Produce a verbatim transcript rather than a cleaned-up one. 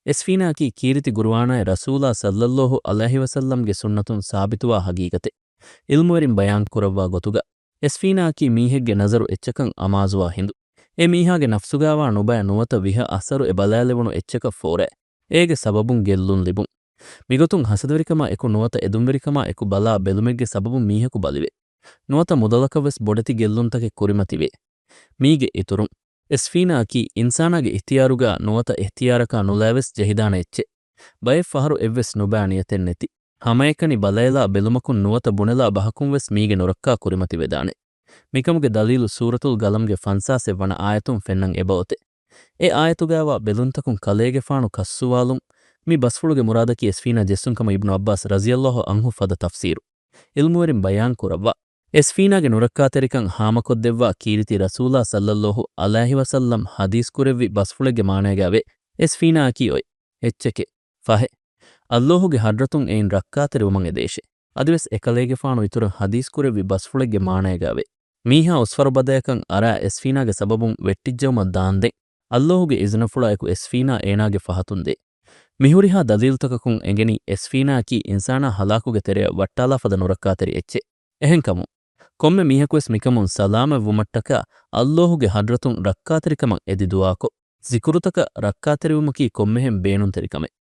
އެސްފީނާއަކީ ކީރިތި ގުރުއާނާއި ރަސޫލާ ޞައްލައްލާހު ޢަލައިހި ވަސައްލަމްގެ ސުންނަތުން ސާބިތުވާ ހަގީގަތެއް. ޢިލްމުވެރިން ބަޔާން ކުރައްވާ ގޮތުގަ، އެސްފީނާއަކީ މީހެއްގެ ނަޒަރު އެއްޗަކަށް އަމާޒުވާ ހިނދު. އެ މީހާގެ ނަފްސުގާވާ ނުބައި ނުވަތަ ވިހަ އަސަރު އެ ބަލާލެވުނު އެއްޗަކަށް ފޯރާ، އޭގެ ސަބަބުން ގެއްލުން ލިބުން. މިގޮތުން ހަސަދަވެރިކަމާ އެކު ނުވަތަ އެދުންވެރިކަމާ އެކު ބަލާ ބެލުމެއްގެ ސަބަބުން މީހަކު ބަލިވޭ. ނުވަތަ މުދަލަކަށްވެސް ބޮޑެތި ގެއްލުންތަކެއް ކުރިމަތިވޭ. މީގެ އިތުރުން، އެސްފީނާއަކީ އިންސާނާގެ އިޚްތިޔާރުގަ ނުވަތަ އިޚްތިޔާރަކާ ނުލާވެސް ޖެހިދާނެ އެއްޗެއް. ބައެއް ފަހަރު އެއްވެސް ނުބައި ނިޔަތެއް ނެތި، ހަމައެކަނި ބަލައިލާ ބެލުމަކުން ނުވަތަ ބުނެލާ ބަހަކުންވެސް މީގެ ނުރައްކާ ކުރިމަތިވެދާނެ. މިކަމުގެ ދަލީލު ސޫރަތުލް ގަލަމްގެ ފަންސާސް އެއް ވަނަ އާޔަތުން ފެންނަން އެބައޮތޭ. އެ އާޔަތުގާވާ ބެލުންތަކުން ކަލޭގެފާނު ކައްސުވާލުން. މި ބަސްފުޅުގެ މުރާދަކީ އެސްފީނާ ޖެއްސުން ކަމަށް އިބްނު ޢައްބާސް ރަޟިޔައްލާހު ޢަންހު ފަދަ ތަފްސީރު. ޢިލްމުވެރިން ބަޔާން ކުރައްވާ، އެސްފީނާގެ ނުރައްކާތެރިކަން ހާމަކޮށްދެއްވާ ކީރިތި ރަސޫލާ ޞައްލައްލާހު ޢަލައިހި ވަސައްލަމް ޙަދީޘް ކުރެއްވި ބަސްފުޅެއްގެ މާނައިގާވޭ، އެސްފީނާއަކީ އޮތް އެއްޗެކޭ. ފަހެ، އައްލާހުގެ ޙަޟްރަތުން އެއިން ރައްކާތެރިވުމަށް އެދޭށޭ. އަދިވެސް އެކަލޭގެފާނު އިތުރަށް ޙަދީޘް ކުރެއްވި ބަސްފުޅެއްގެ މާނައިގާވޭ، މީހާ އުސްފަރުބަދަޔަކަށް އަރާ އެސްފީނާގެ ސަބަބުން ވެއްޓިއްޖައުމަށް ދާންދެން، އައްލާހުގެ އިޒުނަފުޅާއެކު އެސްފީނާ އޭނާގެ ފަހަތުން ދޭ. މިހުރިހާ ދަލީލުތަކަކުން އެނގެނީ އެސްފީނާއަކީ އިންސާނާ ހަލާކުގެ ތެރެއަށް ވައްޓާލާ ފަދަ ނުރައްކާތެރި އެއްޗެއް. އެހެންކަމުން، ކޮންމެ މީހަކުވެސް މިކަމުން ސަލާމަތްވުމަށްޓަކާ އައްލާހުގެ ޙަޟްރަތުން ރައްކާތެރިކަމަށް އެދި ދުޢާކޮށް، ޒިކުރުތަކަށް ރައްކާތެރިވުމަކީ ކޮންމެހެން ބޭނުންތެރި ކަމެއް.